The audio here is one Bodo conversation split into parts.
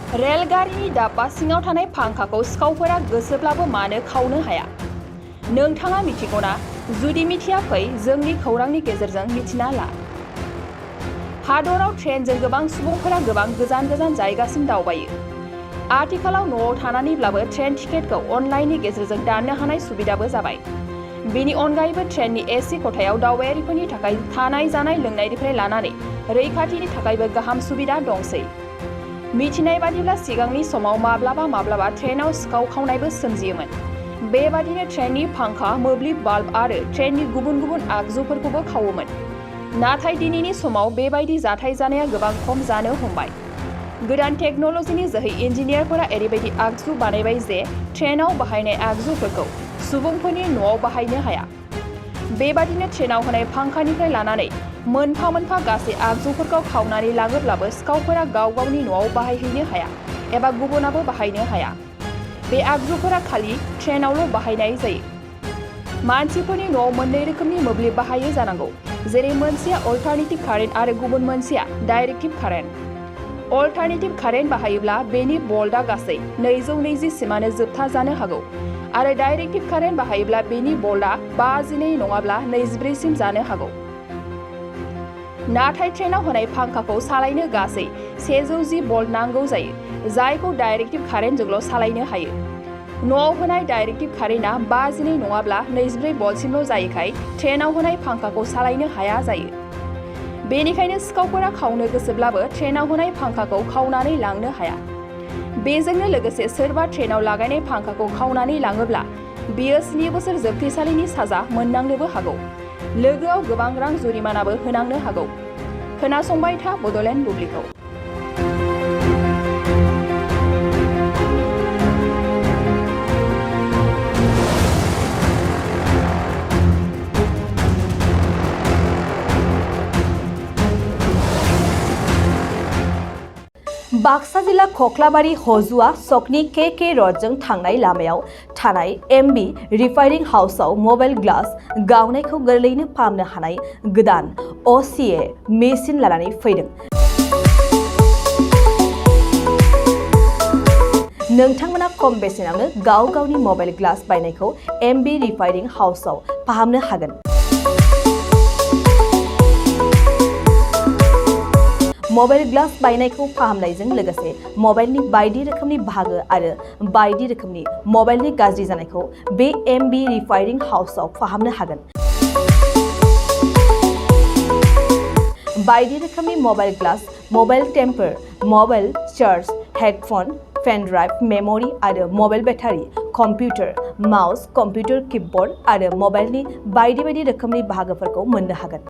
रेलगारिनि दाब्बा सिङाव थानाय फांखाखौ सिखावफोरा गोसोब्लाबो मानो खावनो हाया? नोंथाङा मिथिगौना? जुदि मिथिया फै जोंनि खौरांनि गेजेरजों मिथिना ला। हादराव ट्रेनजों गोबां सुबुंफोरा गोबां गोजान गोजान जायगासिम दावबायो। आथिखालाव न'आव थानानैब्लाबो ट्रेन टिकेटखौ अनलाइननि गेजेरजों दाननो हानाय सुबिदाबो जाबाय। बेनि अनगायैबो ट्रेननि एसि खथायाव दावबायारिफोरनि थाखाय थानाय जानाय लोंनायनिफ्राय लानानै रैखाथिनि थाखायबो गाहाम सुबिदा दंसै। मिथिनाय बादिब्ला सिगांनि समाव माब्लाबा ट्रेनाव सिखाव खावनायबो सोमजियोमोन। बेबादिनो ट्रेननि फांखा, मोब्लिब बाल्ब आरो ट्रेननि गुबुन गुबुन आगजुफोरखौबो खावोमोन। नाथाय दिनैनि समाव बेबायदि जाथाय जानाया गोबां खम जानो हमबाय। गोदान टेक्न'लजिनि जोहै इन्जिनियारफोरा ओरैबायदि आगजु बानायबाय जे ट्रेनाव बाहायनाय आगजुफोरखौ सुबुंफोरनि न'आव बाहायनो हाया। बेबादिनो ट्रेनाव होनाय फांखानिफ्राय लानानै मोनफा मोनफा गासै आगजुफोरखौ खावनानै लाङोब्लाबो सिखावफोरा गाव गावनि न'आव बाहायहैनो हाया एबा गुबुनाबो बाहायनो हाया। बे आगजुफोरा खालि ट्रेनावल' बाहायनाय जायो। मानसिफोरनि न'आव मोननै रोखोमनि मोब्लिब बाहायो जानांगौ, जेरै मोनसेया अल्टारनेटिभ कारेन्ट आरो गुबुन मोनसेया डाइरेक्टिभ कारेन्ट। अल्टारनेटिभ कारेन्ट बाहायोब्ला बेनि भल्टआ गासै 220 सिमानो जोबथा जानो हागौ आरो डाइरेक्टिभ कारेन्ट बाहायोब्ला बेनि भल्टआ 52 नङाब्ला 24 सिम जानो हागौ। नाथाय ट्रेनाव होनाय फांखाखौ सालायनो गासै 110 भल्ट नांगौ जायो, जायखौ डाइरेक्टिभ कारेन्टजोंल' सालायनो हायो। न'आव होनाय डाइरेक्टिभ कारेन्टआ 52 नङाब्ला 24 भल्टसिमल' जायोखाय ट्रेनाव होनाय फांखाखौ सालायनो हाया जायो। बेनिखायनो सिखावफोरा खावनो गोसोब्लाबो ट्रेनाव होनाय फांखाखौ खावनानै लांनो हाया। बेजोंनो लोगोसे सोरबा ट्रेनाव लागायनाय फांखाखौ खावनानै लाङोब्ला बियो 7 बोसोर जोबथेसालिनि साजा मोननांनोबो हागौ। लोगोआव गोबां रां जुरिमानाबो होनांनो हागौ। खोनासंबाय था बड'लेण्ड बुब्लिखौ। बाक्सा जिल्ला खख्लाबारि हजुआ सकनि के रडजों थांनाय लामायाव थानाय एमबि रिफाइनिं हाउसआव मबाइल ग्लास गावनायखौ गोरलैयैनो फाहामनो हानाय गोदान असिए मेसिन लानानै फैदों। नोंथांमोना खम बेसेनावनो गाव गावनि मबाइल ग्लास बायनायखौ एमबि रिफाइनिं हाउसआव फाहामनो हागोन। मबाइल ग्लास बायनायखौ फाहामनायजों लोगोसे मबाइलनि बायदि रोखोमनि बाहागो आरो बायदि रोखोमनि मबाइलनि गाज्रि जानायखौ बे एमबि रिफाइनिं हाउसआव फाहामनो हागोन। बायदि रोखोमनि mobile glass, mobile temper, mobile charge, headphone, pen drive, memory आरो mobile battery, computer, mouse, computer keyboard आरो मबाइलनि बायदि रोखोमनि बाहागोफोरखौ मोननो हागोन।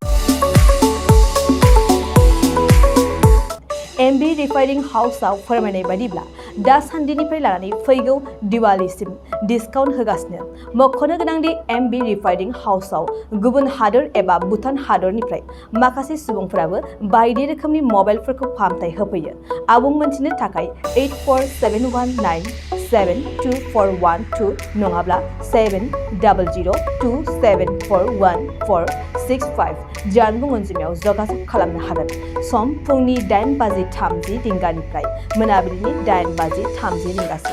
एमबि रिफाइनिं हाउसआव फोरमायनाय बादिब्ला दासान्दिनिफ्राय लानानै फैगौ दिवालीसिम डिसकाउन्ट होगासिनो। मख'नो गोनांदि एमबि रिफाइनिं हाउसआव गुबुन हादोर एबा भुटान हादरनिफ्राय माखासे सुबुंफोराबो बायदि रोखोमनि मबाइलफोरखौ फाहामथाय होफैयो। आबुं मोनथिनो थाखाय 8471972412 नङाब्ला 7002741465 जानबुं अनजिमायाव जगाजग खालामनो हागोन। सम फुंनि 8:30 रिंगानिफ्राय मोनाबिलिनि 8:30 रिंगासिम।